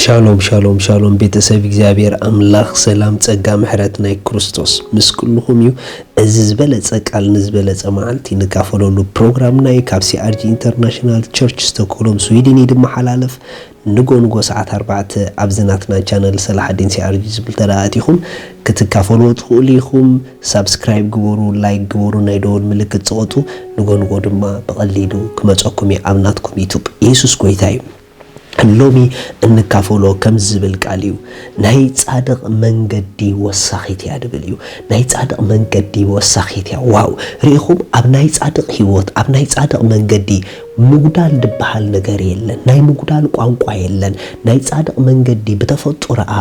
ሻሎም ሻሎም ሻሎም፣ ቤተሰብ እግዚኣብሔር ኣምላኽ ሰላም ጸጋ ምሕረት ናይ ክርስቶስ ምስ ኩልኹም እዩ። እዚ ዝበለጸ ቃል ንዝበለጸ መዓልቲ ንካፈለሉ ፕሮግራምና እዩ። ካብ ሲኣርጂ ኢንተርናሽናል ቸርች ስቶክሆልም ስዊድን እዩ ድመሓላለፍ። ንጎ ንጎ ሰዓት ኣርባዕተ ኣብዚ ናትና ቻነል ሰላሓዲን ሲኣርጂ ዝብል ተደኣቲኹም ክትካፈሉ ትኽእሉ ኢኹም። ሳብስክራይብ ግበሩ፣ ላይክ ግበሩ፣ ናይ ደወል ምልክት ጽቐጡ። ንጎ ንጎ ድማ ብቐሊሉ ክመጸኩም እዩ ኣብ ናትኩም ዩቱብ። ኢየሱስ ጎይታ እዩ። ሎሚ እንካፈሎ ከም ዝብል ቃል እዩ። ናይ ጻድቕ መንገዲ ወሳኺት እያ ድብል እዩ። ናይ ጻድቕ መንገዲ ወሳኺት እያ። ዋው! ርኢኹም፣ ኣብ ናይ ጻድቕ ህይወት፣ ኣብ ናይ ጻድቕ መንገዲ ምጉዳል ድበሃል ነገር የለን። ናይ ምጉዳል ቋንቋ የለን። ናይ ጻድቕ መንገዲ ብተፈጥሮኣ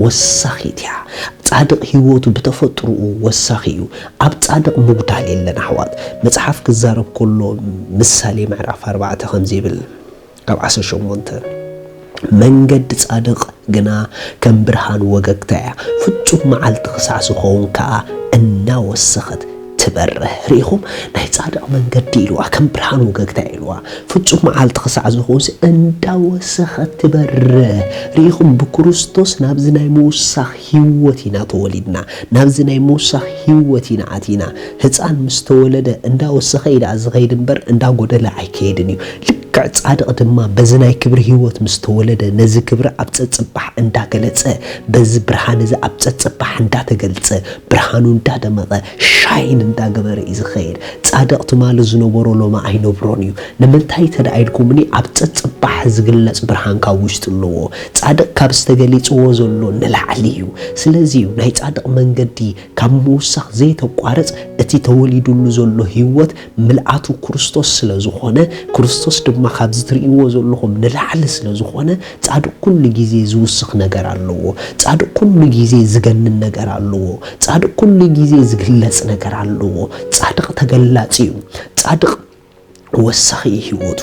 ወሳኺት እያ። ጻድቕ ህይወቱ ብተፈጥሮኡ ወሳኺ እዩ። ኣብ ጻድቕ ምጉዳል የለን ኣሕዋት። መጽሓፍ ክዛረብ ከሎ ምሳሌ ምዕራፍ ኣርባዕተ ከምዚ ይብል። ካብ ዓሰርተ ሸሞንተ፣ መንገዲ ጻድቕ ግና ከም ብርሃን ወገግታ እያ፣ ፍጹም መዓልቲ ክሳዕ ዝኸውን ከኣ እናወሰኸት ትበርህ። ርኢኹም፣ ናይ ጻድቕ መንገዲ ኢልዋ ከም ብርሃን ወገግታ ኢልዋ፣ ፍጹም መዓልቲ ክሳዕ ዝኸውን እንዳወሰኸት ትበርህ። ርኢኹም፣ ብክርስቶስ ናብዚ ናይ ምውሳኽ ህይወት ኢና ተወሊድና፣ ናብዚ ናይ ምውሳኽ ህይወት ኢና ኣቲና። ህፃን ምስ ተወለደ እንዳወሰኸ እዩ ደኣ ዝኸይድ እምበር እንዳጎደለ ኣይከይድን እዩ። ልክዕ ጻድቕ ድማ በዚ ናይ ክብሪ ህይወት ምስ ተወለደ ነዚ ክብሪ ኣብ ጸጽባሕ እንዳገለጸ፣ በዚ ብርሃን እዚ ኣብ ጸጽባሕ እንዳተገልጸ፣ ብርሃኑ እንዳደመቐ፣ ሻይን እንዳገበረ እዩ ዝኸይድ። ጻድቕ ትማሊ ዝነበሮ ሎሚ ኣይነብሮን እዩ። ንምንታይ ተደኣ ኢልኩምኒ፣ ኣብ ጸጽባሕ ዝግለጽ ብርሃን ካብ ውሽጢ ኣለዎ። ጻድቕ ካብ ዝተገሊጽዎ ዘሎ ንላዕሊ እዩ። ስለዚ እዩ ናይ ጻድቕ መንገዲ ካብ ምውሳኽ ዘይተቋርጽ፣ እቲ ተወሊዱሉ ዘሎ ህይወት ምልኣቱ ክርስቶስ ስለ ዝኾነ፣ ክርስቶስ ድማ ካብዚ ትርእይዎ ዘለኹም ንላዕሊ ስለ ዝኾነ፣ ጻድቕ ኩሉ ግዜ ዝውስኽ ነገር ኣለዎ። ጻድቕ ኩሉ ግዜ ዝገንን ነገር ኣለዎ። ጻድቕ ኩሉ ግዜ ዝግለጽ ነገር ኣለዎ። ጻድቕ ተገላጺ እዩ። ጻድቕ ወሳኺ እዩ ህይወቱ።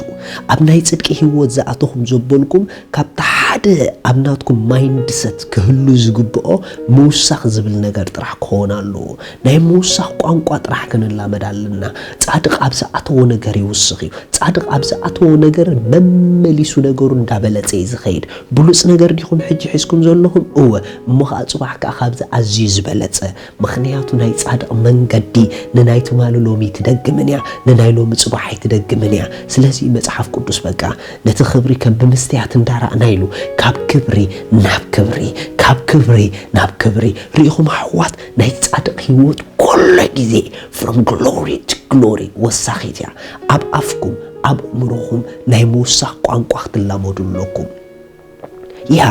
ኣብ ናይ ጽድቂ ህይወት ዝኣተኹም ዘበልኩም፣ ካብቲ ሓደ ኣብ ናትኩም ማይንድሰት ክህሉ ዝግብኦ ምውሳኽ ዝብል ነገር ጥራሕ ክኸውን ኣለዎ። ናይ ምውሳኽ ቋንቋ ጥራሕ ክንላመድ ኣለና። ጻድቕ ኣብ ዝኣተዎ ነገር ይውስኽ እዩ። ጻድቕ ኣብ ዝኣተዎ ነገር መመሊሱ ነገሩ እንዳበለጸ እዩ ዝኸይድ። ብሉጽ ነገር ዲኹም ሕጂ ሒዝኩም ዘለኹም? እወ። እሞ ኸኣ ጽባሕ ከኣ ካብዚ ኣዝዩ ዝበለጸ። ምኽንያቱ ናይ ጻድቕ መንገዲ ንናይ ትማሊ ሎሚ ኣይትደግምን እያ፣ ንናይ ሎሚ ጽባሕ ኣይትደግምን እያ። ስለዚ መጽሓፍ ቅዱስ በቃ ነቲ ክብሪ ከም ብምስትያት እንዳረኣና ኢሉ ካብ ክብሪ ናብ ክብሪ፣ ካብ ክብሪ ናብ ክብሪ። ርኢኹም ኣሕዋት፣ ናይ ጻድቕ ህይወት ኩሉ ግዜ from glory to glory ወሳኺት እያ። ኣብ ኣፍኩም፣ ኣብ ኣእምሮኹም ናይ ምውሳኽ ቋንቋ ክትላመዱ ኣለኩም። ያ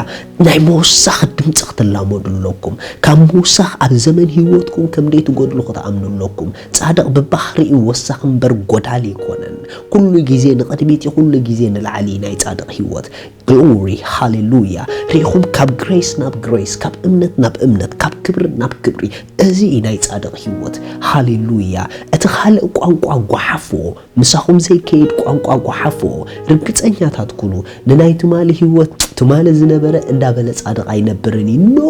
ናይ ምውሳኽ ድምፂ ክትላመዱ ኣለኩም። ካብ ምውሳኽ ኣብ ዘመን ህይወትኩም ከም ደይትጎድሉ ክትኣምኑ ኣለኩም። ጻድቕ ብባህሪኡ ወሳኺ እምበር ጎዳሊ ኣይኮነን። ኩሉ ግዜ ንቕድሚት እዩ፣ ኩሉ ግዜ ንላዕሊ እዩ ናይ ጻድቕ ህይወት። ግሎሪ፣ ሃሌሉያ። ርኢኹም፣ ካብ ግሬስ ናብ ግሬስ፣ ካብ እምነት ናብ እምነት፣ ካብ ክብሪ ናብ ክብሪ። እዚ እዩ ናይ ጻድቕ ህይወት። ሃሌሉያ። እቲ ካልእ ቋንቋ ጓሓፎ፣ ምሳኹም ዘይከይድ ቋንቋ ጓሓፎ። ርግጸኛታት ኩኑ። ንናይ ትማሊ ህይወት፣ ትማሊ ዝነበረ እንዳበለ ጻድቕ ኣይነብርን እዩ። ኖ!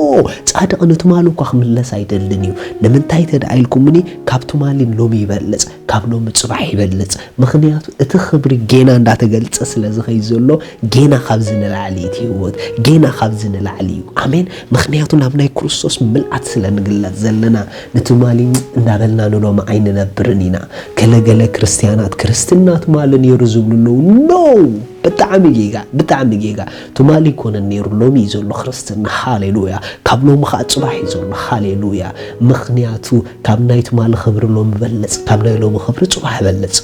ጻድቕ ንትማሊ እኳ ክምለስ ኣይደልን እዩ። ንምንታይ ተደኣ ኢልኩምኒ፣ ካብ ትማሊ ሎሚ ይበልጽ፣ ካብ ሎሚ ጽባሕ ይበልጽ። ምኽንያቱ እቲ ክብሪ ጌና እንዳተገልጸ ስለ ዝኸይድ ዘሎ፣ ጌና ካብዚ ንላዕሊ እዩ እቲ ህይወት፣ ጌና ካብዚ ንላዕሊ እዩ። ኣሜን። ምኽንያቱ ናብ ናይ ክርስቶስ ምልኣት ስለ ንግለጽ ዘለና፣ ንትማሊ እንዳበልና ንሎሚ ኣይንነብርን ኢና። ገለገለ ክርስትያናት፣ ክርስትና ትማሊ ነይሩ ዝብሉ ኣለዉ። ኖ! ብጣዕሚ ጌጋ፣ ብጣዕሚ ጌጋ። ትማሊ ኣይኮነን ነይሩ፣ ሎሚ እዩ ዘሎ ክርስትና። ሃሌሉያ። ካብ ሎሚ ኸኣ ጽባሕ እዩ ዘሎ። ሃሌሉያ። ምኽንያቱ ካብ ናይ ትማሊ ክብሪ ሎሚ ይበልጽ፣ ካብ ናይ ሎሚ ክብሪ ጽባሕ ይበልጽ።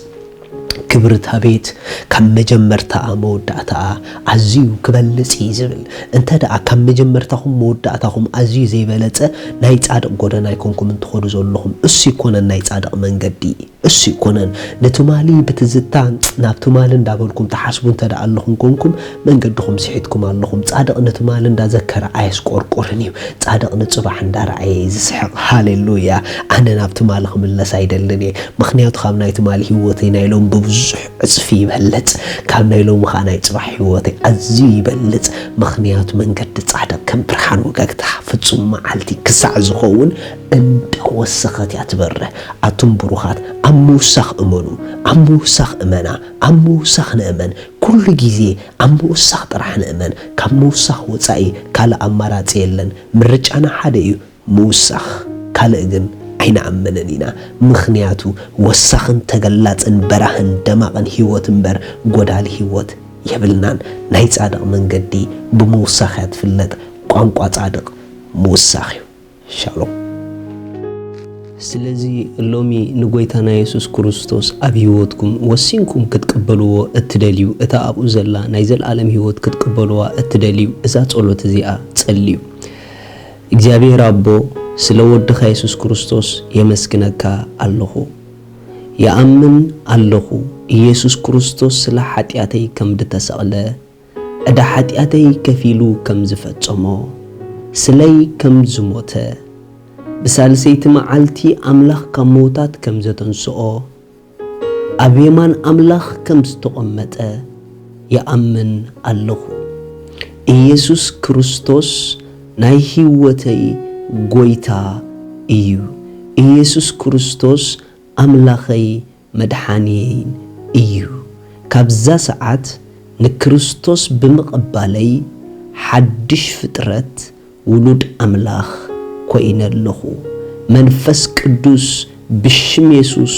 ክብሪ እታ ቤት ካብ መጀመርታኣ መወዳእታኣ ኣዝዩ ክበልጽ እዩ ዝብል። እንተ ደኣ ካብ መጀመርታኹም መወዳእታኹም ኣዝዩ ዘይበለጸ፣ ናይ ጻድቕ ጎደና ኣይኮንኩምን ትኸዱ ዘለኹም። እሱ ኣይኮነን ናይ ጻድቕ መንገዲ። እሱ ኣይኮነን። ንትማሊ ብትዝታ ናብ ትማሊ እንዳበልኩም ትሓስቡ እንተ ደኣ ኣለኹም ኮንኩም፣ መንገድኹም ስሒትኩም ኣለኹም። ጻድቕ ንትማሊ እንዳዘከረ ኣየስቆርቆርን እዩ። ጻድቕ ንጽባሕ እንዳረኣየ እዩ ዝስሕቕ። ሃሌሉያ። ኣነ ናብ ትማሊ ክምለስ ኣይደልን እየ። ምኽንያቱ ካብ ናይ ትማሊ ህይወተይ ናይ ሎም ብብዙሕ ዕጽፊ ይበልጽ። ካብ ናይ ሎሚ ኸኣ ናይ ጽባሕ ህይወተይ ኣዝዩ ይበልጽ። ምኽንያቱ መንገዲ ጻድቕ ከም ብርሃን ወጋግታ ፍጹም መዓልቲ ክሳዕ ዝኸውን እንዳወሰኸት እያ ትበርህ። ኣቱም ብሩኻት፣ ኣብ ምውሳኽ እመኑ። ኣብ ምውሳኽ እመና። ኣብ ምውሳኽ ንእመን። ኩሉ ግዜ ኣብ ምውሳኽ ጥራሕ ንእመን። ካብ ምውሳኽ ወጻኢ ካልእ ኣማራጺ የለን። ምርጫና ሓደ እዩ፣ ምውሳኽ። ካልእ ግን ኣይንኣምንን ኢና። ምኽንያቱ ወሳኽን ተገላጽን በራህን ደማቕን ህይወት እምበር ጎዳሊ ህይወት የብልናን። ናይ ጻድቕ መንገዲ ብምውሳኽ እያ ትፍለጥ። ቋንቋ ጻድቕ ምውሳኽ እዩ። ሻሎም። ስለዚ ሎሚ ንጎይታና የሱስ ክርስቶስ ኣብ ህይወትኩም ወሲንኩም ክትቅበልዎ እትደልዩ፣ እታ ኣብኡ ዘላ ናይ ዘለኣለም ህይወት ክትቅበልዋ እትደልዩ፣ እዛ ጸሎት እዚኣ ጸልዩ። እግዚኣብሔር ኣቦ፣ ስለ ወድኻ የሱስ ክርስቶስ የመስግነካ ኣለኹ። ይኣምን ኣለኹ፣ ኢየሱስ ክርስቶስ ስለ ሓጢኣተይ ከም ድተሰቕለ፣ ዕዳ ሓጢኣተይ ከፊሉ ከም ዝፈጸሞ፣ ስለይ ከም ዝሞተ፣ ብሳልሰይቲ መዓልቲ ኣምላኽ ካብ ምዉታት ከም ዘተንስኦ፣ ኣብ የማን ኣምላኽ ከም ዝተቐመጠ ይኣምን ኣለኹ። ኢየሱስ ክርስቶስ ናይ ህይወተይ ጎይታ እዩ። ኢየሱስ ክርስቶስ ኣምላኸይ መድሓንየይን እዩ። ካብዛ ሰዓት ንክርስቶስ ብምቕባለይ ሓድሽ ፍጥረት፣ ውሉድ ኣምላኽ ኮይነ ኣለኹ። መንፈስ ቅዱስ ብሽም የሱስ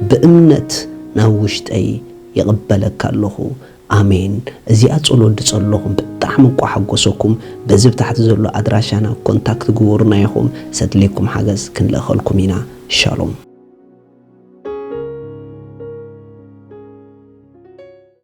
ብእምነት ናብ ውሽጠይ ይቕበለካ ኣለኹ። ኣሜን። እዚኣ ጸሎት ድጸለኹም ብጣዕሚ እኳ ሓጎሰኩም። በዚ ብታሕቲ ዘሎ ኣድራሻና ኮንታክት ግበሩና ኢኹም። ሰድሌኩም ሓገዝ ክንልእኸልኩም ኢና። ሻሎም።